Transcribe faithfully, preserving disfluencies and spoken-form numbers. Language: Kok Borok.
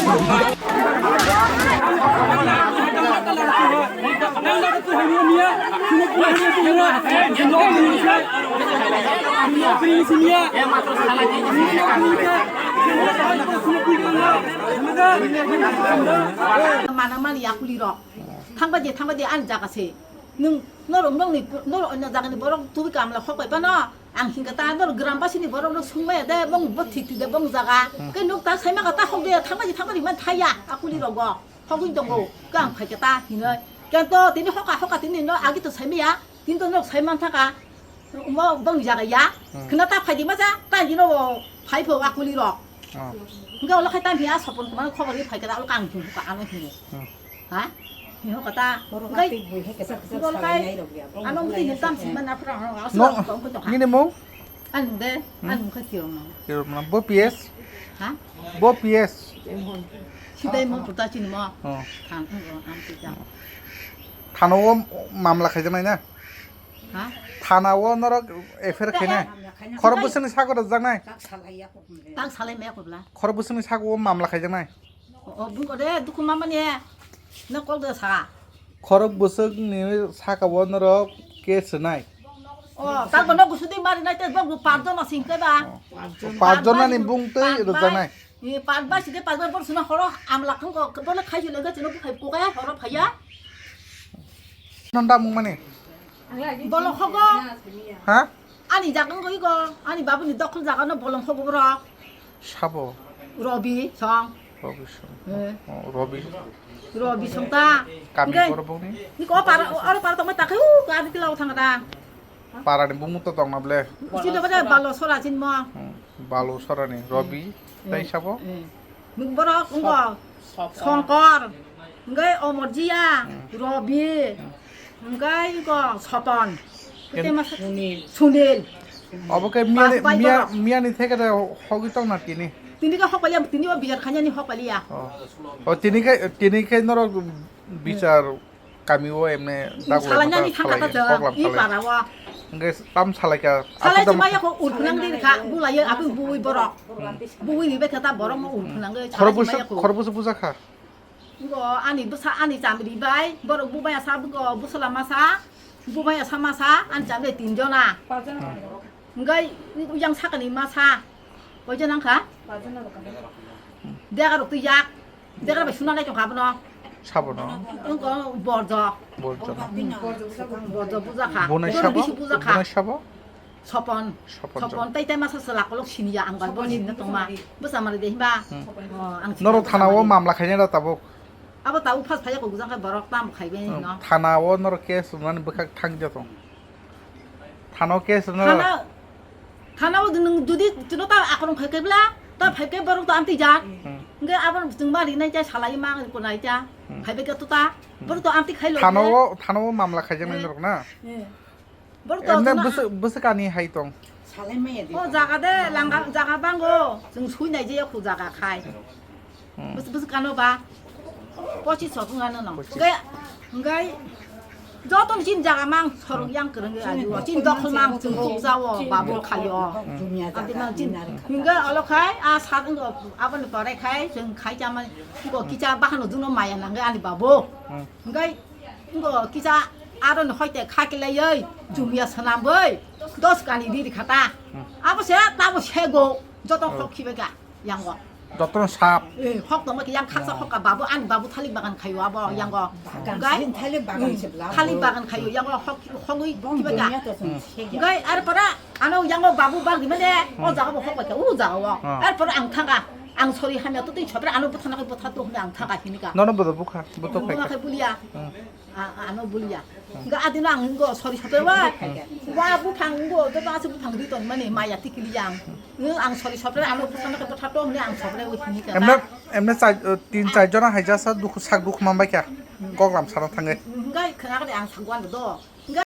Mana mani yakuli rok. Thangba je, thangba je, ani jaga se. Nung, norok, nokni, norok onyo jagani borok tubui kamla hok bai phano. Ang hingka ta norok gram basini borok no sungmaya de, bong bo thik thik de, bong jaga. Hmm. Ke nuk ta saima ka ta hok de, thangba je, thangba je man thaya, akuli rogo. Hogwi tongo, kang phai khe ta hinoi. Kento tini hoka hoka tini no agi to saimaya, tini to nok saiman thaka. Mo bong jaga ya. Hmm. Khna ta phai di ma ja, ta hino phai pho akuli rok. Oh. Hingke ulo khai ta hiya sopon kumano khobor ri phai khe ta ulo kang hino ka ano hino. Hmm. Ha? Hino ka ta. Borok ngai. Ati bui he kesa kesa ulo salai kai nai rok ya. Ano muti hitam sima na phra ano. No. Nini mung? Anung de, hmm, anung kha tirong no. Tirong no. Bo P S? Ha? Bo P S? Sidai mo puta chini mo. Oh. Thang, ang, ang, ang, ang. Thana o mamla khaijaknai na? Ha? Thana o norok F I R khainai? Khorok bwswkni sago rwjaknai? Tak salai maya kubla. Khorok bwswkni sago o mamla khaijaknai? O, o, bung kore, dukhu mamani. Na kol da sa. Khorok bwswkni saka o norok case rwnai. O, tak bono gusudi mari nai te bok par jona sing ke ba. O. Par jona ni bung tei rwjaknai. Ni par ba si de par ba bor suna horo amla khang ko bono khai jule ga chino bukhai ko ga horo phaya. Nonda mung mani. Bolo khogo. Ha? Ani jaga wngwi go, ani babuni dokhol jaga no bolong kho borok. Sabo? Robi song. Robi song. Eh. Oh, Robi. Robi song ta. Kami borok boni? Niko para, oro para tongma ta khe u gari kila thang ta. Para ni bumu to tong na ble? Sini pada balo sora sin mo. Hmm, balo sora ni Robi. Eh. Tai sabo? Eh. Nuk borok wngkha Songkor, wngkha Omorjia, Robi, wngkha iko Soton. Tei masa Sunil. Obo khe miya ni, miya, miya ni theke de hogwi tong na tini. Tini khe hokpaliya, tini o bichar khanya ni hokpaliya. Oh. Oh, tini khe, tini khe norok bichar Kami o emne dago salai emne nani thangka salai, ta program i salai. Para o. Hingke tam salai ka, salai aswk si maya ko urphunang di kha, bulai yo abung bui borok. Bui ni bekha ta borok no urphunang ge. Khoro salai si busu, maya ko. Khoro busu buja kha. Ngo ani bwsa ani chamri bai, borok bubaya sa bugo busala masa, bubaya sa masa, ani chamri tin jona. Hingke yang sakani masa, koi jona kha? Dega rok tu yak. Dekra bai suna nai tongkha abono. Sabono. Wngkha borjo. Borjo. Borjo bujakha. Bonai sabo? Bisi bujakha. Bonai sabo? Sopon. Sopon sabo. Sopon tai tai masa sela kolok siniya ang bai bo sinna tongma. Bwsa mari de himba. Hmm. Oh, ang norok thana o mamla khaina da tabuk. Abo tabuk phas phaya ko bujang khai borok tam khai bai no. Thana o norok case rwnani bwkhak thang ja tong. Thana o case rwna. Thana, thana o nwng jodi chwngno ta akorong khai khe bla, ta phai khe borok to amtwi jak. Hmm. Hwnkhe abo chwng ma rinai cha salai ma kunai cha. Hmm. Phai bai khe to ta. Hmm. Borok to amtwi khai lo thana khe. O, thana o mamla khaijaknai norok na? Eh. Borok to emne chwngno bwswk, bwswk kani hai tong. Salai maya di. O jaga de langa, jaga bango. Chwng sui nai je yakhu jaga khai. Hmm. Bwswk, bwswk kano ba? Pochis so wng ano no. Pochis. Hwnkhe, hwnkhe joto ni chini jaga mang sorok yang kwrwngwi adio. Chini dokhol mang chwng tukjao, babur khaio. Hmm. Aboni mang chini. Hwnkhe olo khai, a sat wng aboni pore khai, chwng khai chamani. Hwnkhe kisa bahano jungno maya nangwi ani babu. Hmm. Hwnkhe, hwnkhe kisa aroni hoite kha kilaiwi, jumia swnamwi, dos kani riri khata. Hmm. Abo se, tabo sego, joto khok khibai ka. Yango. Jotono sap. Eh, hok tongma khe yang khaksa hok ka babu, ani babu thalik bagan khaio abo, yango. Bagan, gai? Sin thalik bagan se bla. Thalik bagan khaio, yango hok, hogwi kiba ka. Gai, ar para, ano yango babu bang di mane, o jaga bo hok bai ka, u jaga o. Ah. Ar para ang thanga, ang sori hamya to tei chopra ano butha na kai butha to hone ang thanga hini ka. Nono bodo bukha, bodo khai. Bukha khai bulia. Hmm. A-, ano bulia. Hingke adino ang wngko sori sopre wa. Wa buphang wngko, joto aswk buphang ri tongmani maya tikili yang. Wng ang sori sopre ano buphang nokhe bwtha tong hwnwi ang sopre wi hini kha. Emne, emne chai, eh, tin char jona hai jasa dukhu sak dukhu manbai kha. Koklam sana thangwi. Hingke khwna khe ang sakwan do.